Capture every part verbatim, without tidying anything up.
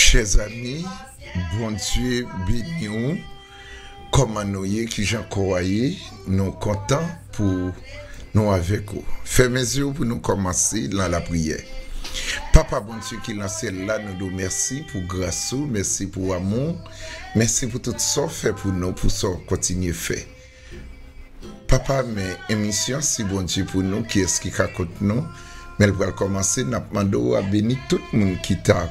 Chè zanmi, Bondye beni w. Kòman nou ye? Kijan kò a ye? Nou kontan pou nou avèk ou. Fèmen zye w pou nou kòmanse nan lapriyè. Papa Bondye ki nan syèl la, nou di w mèsi pou gras ou, mèsi pou amou w, mèsi pou tout sa w fè pou nou, pou sa w kontinye fè. Papa, men emisyon, si Bondye pou nou, kiyès ki ka kont nou? Men l pral kòmanse, n ap mande w a beni tout moun ki ta,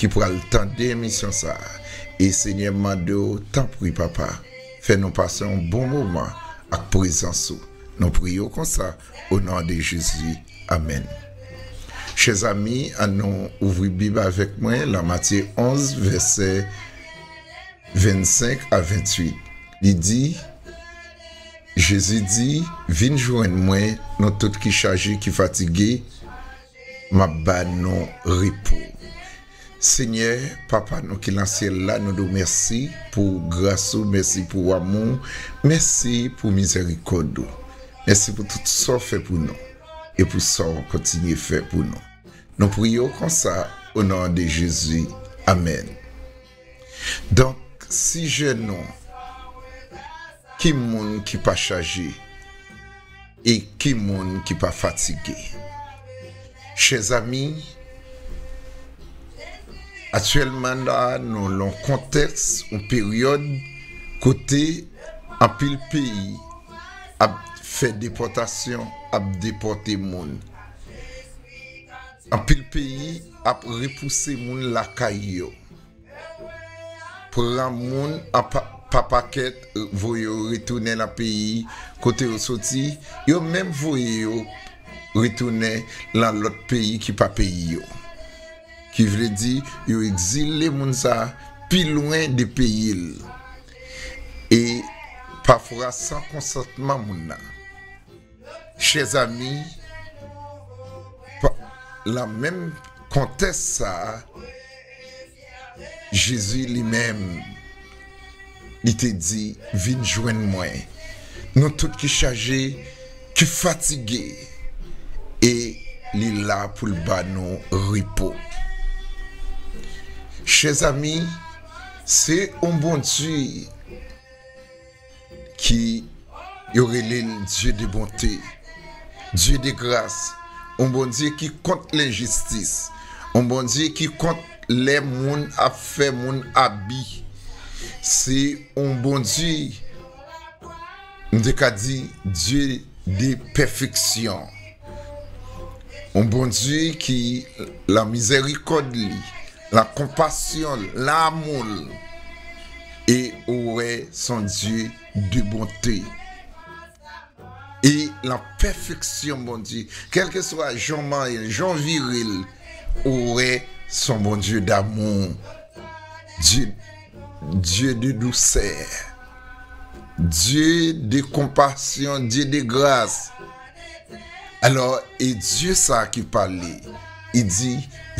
ki pral tande emisyon sa a. E Senyè, m mande w, tanpri, Papa, fè nou pase yon bon moman ak prezans ou. Nou priye w konsa, o non de Jezi. Amèn. Chè zanmi, ann nou ouvri Bib avèk mwen, lan Matye onz, vèsè vennsenk a venntuit. Li di, Jezi di, vin jwenn mwen, nou tout ki chaje, ki fatige, m ap ba nou repo. Senyè, Papa nou ki nan syèl la, nou di w mèsi pou gras ou, mèsi pou amou w, mèsi pou mizèrikòd ou. Mèsi pou tout sa w fè pou nou e pou sa w kontinye fè pou nou. Nou priye w konsa, o non de Jezi. Amèn. Donk, sijè nou, ki moun ki pa chaje e ki moun ki pa fatige? Chè zanmi, aktyèlman la, nou lan yon kontèks, yon peryòd kote anpil peyi ap fè depòtasyon, ap depòte moun. Anpil peyi ap repouse moun lakay yo. Pran moun an pa, pa pakèt, voye yo retounen nan peyi kote yo soti. Yo menm voye yo retounen nan lòt peyi ki pa peyi yo. Ki vle di, yo egzile moun sa a pi lwen de peyi l. E pafwa san konsantman moun nan. Chè zanmi, pa, lan menm kontèks sa a, Jezi li menm, li te di, vin jwenn mwen, nou tout ki chaje, ki fatige, e li la pou l ba nou repo. Chè zanmi, se yon Bondye ki yo rele l Dye de bonte, Dye de gras, yon Bondye ki kont lenjistis, yon Bondye ki kont lè moun ap fè moun abi. Se yon Bondye, m te ka di, Dye de pèfeksyon. Yon Bondye ki, lan mizèrikòd li, lan konpasyon l, lan amou l, e ou wè s on Dye de bonte. E lan pèfeksyon Bondye, kèlkeswa jan w manyen l, jan w vire l, ou wè s on Bondye damou. Dye, Dye de dousè, Dye de konpasyon, Dye de gras. Alò, e Dye sa a ki pale, li di,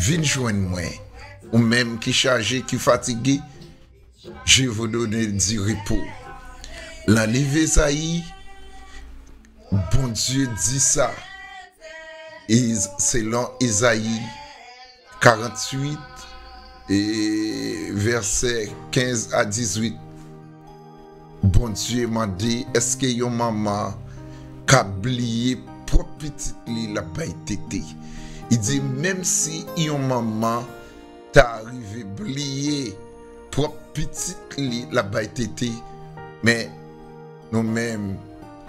vin jwenn mwen, ou menm ki chaje, ki fatige, je vous donne du repos. Lan liv Ezayi, Bondye di sa, Iz-, selon Ezayi karanntuit, e vèsè kenz a dizuit, Bondye mande, èske yon manman ka bliye pwòp pitit li l ap bay tete? Li di, menm si yon manman ta rive bliye pwòp pitit li l ap bay tete, men nou menm,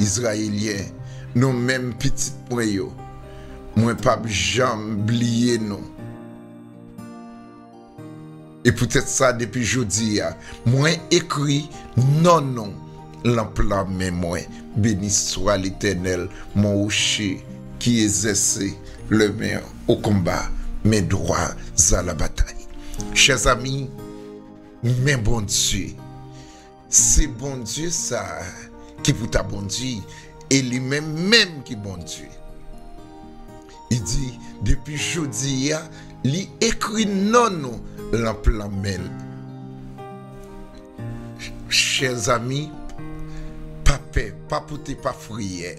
Izrayelyen, nou menm pitit mwen yo, mwen p ap janm bliye nou. E poutèt sa, depi jodi a, mwen ekri non nou lan pla men mwen. Béni soit l'Éternel, mon rocher, qui exerce les mains au combat, mes doigts à la bataille. Chè zanmi, men Bondye, se Bondye sa a ki pou ta Bondye, e li menm menm ki Bondye. Li di, depi jodi a, li ekri non nou lan pla men l. Chè zanmi, pa pè, pa pote pa friyè.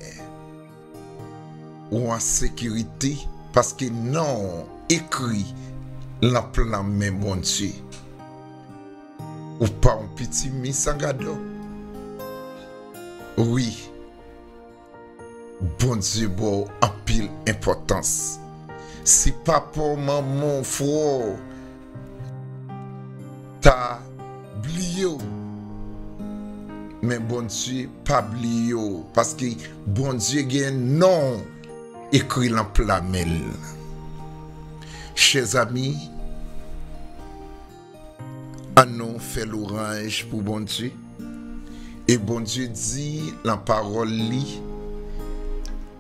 Ou an sekirite, paske non w ekri lan plan men Bondye. Ou pa yon piti mi san gadò. Wi, Bondye ba w anpil enpòtans. Si papa w, manman w, frè w ta bliye w, men Bondye pa bliye w, paske Bondye gen non w ekri lan pla men l. Chèzanmi, ann nou fè lwanj pou Bondye. E Bondye di lan pawòl li,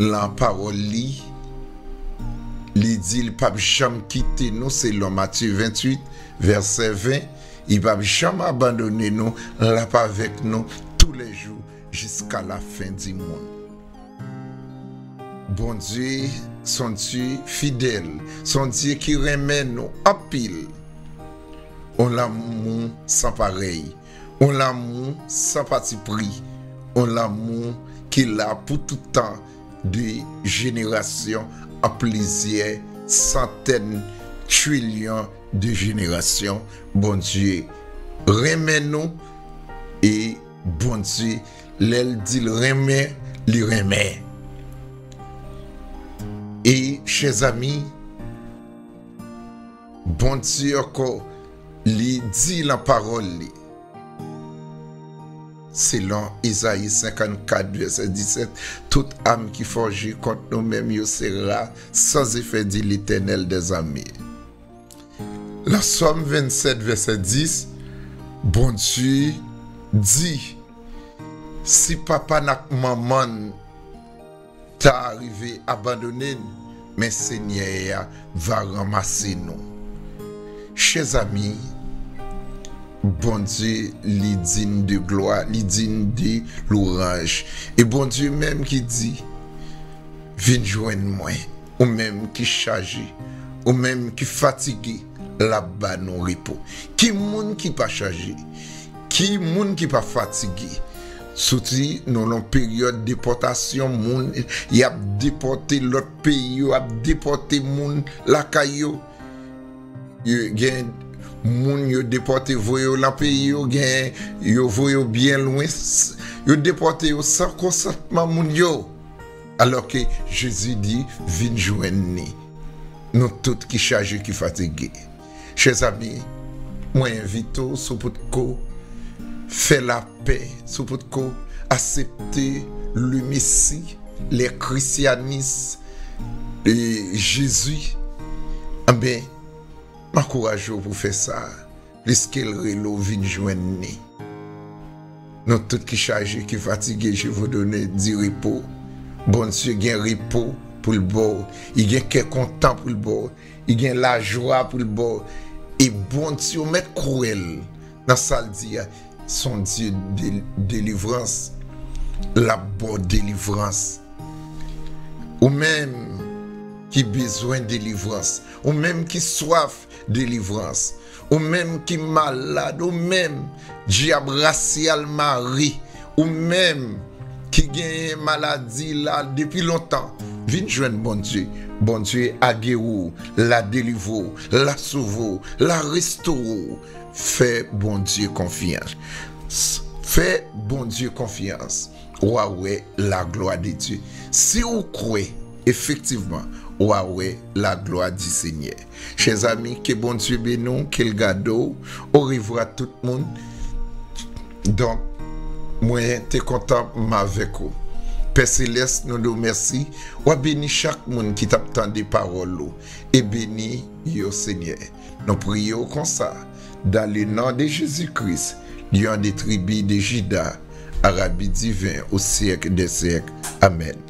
lan pawòl li, li di li p ap janm kite nou, selon Matye venntuit, vèsè ven, li p ap janm abandone nou, l ap avèk nou toulèjou jiska lafen di mond. Bondye se yon Dye fidèl, se yon Dye ki renmen nou anpil. Yon lanmou san parèy, yon lanmou san patipri, yon lanmou ki la pou tout tan, de jenerasyon an plizyè santèn trilyon de jenerasyon. Bondye renmen nou e Bondye, lè l di l renmen, li renmen. E, chèzanmi, Bondye ankò, li di lan pawòl li, selon Ezayi senkannkat, vèsè disèt, tout am ki fòje kont nou menm yo sera san efè, di Letènèl dèzame. Lan Sòm vennsèt, vèsè dis, Bondye di, si papa n ak manman n ta rive abandone n, men Senyè a va ranmase nou. Chèzanmi, Bondye, li dign de glwa, li dign de lwanj. E Bondye menm ki di, vin jwenn mwen, ou menm ki chaje, ou menm ki fatige, l ap ba nou repo. Ki moun ki pa chaje? Ki moun ki pa fatige? Soti nou lan peryòd depòtasyon, moun y ap depòte lòt peyi, yo ap depòte moun lakay yo. Yo gen moun yo depòte, voye yo lan peyi yo, gen yo voye yo byen lwen, s- yo depòte yo san konsantman moun yo. Alòske Jezi di, vin jwenn li, nou tout ki chaje, ki fatige. Chèzanmi, mwen envite w, si w potko fè lapè, si w potko aksepte le Messie, le christianisme, e Jezi, anben, m ankouraje w pou fè sa, pliske l rele w vin jwenn li. Nou tout ki chaje, ki fatige, je vous donne du repos. Bondye gen repo pou l ba w. Li gen kè kontan pou l ba w. Li gen lajwa pou l ba w. E Bondye, ou mèt kwè l nan sa l di a, se yon Dye de delivrans. L ap ba w delivrans. Ou menm ki bezwen delivrans, ou menm ki swaf delivrans, ou menm ki malad, ou menm dyab rasyal mare, ou menm ki genyen maladi la depi lontan, vin jwenn Bondye. Bondye a geri w, l a delivre w, l a sove w, l a restore w. Fè Bondye konfyans. Fè Bondye konfyans. W a wè la gloire de Dieu. Si w kwè, efektivman, w a wè la gloire du Seigneur. Chèzanmi, ke Bondye beni w, ke l gade w. Orevwa tout moun. Donk, mwen te kontan m avèk ou. Pè Selès, nou di w mèsi. W a beni chak moun ki t ap tande pawòl ou. E beni yo, Senyè. Nou priye w konsa, dans le nom de Jésus-Christ, lion de tribi de Juda, arabi diven o syèk dè syèk. Amèn.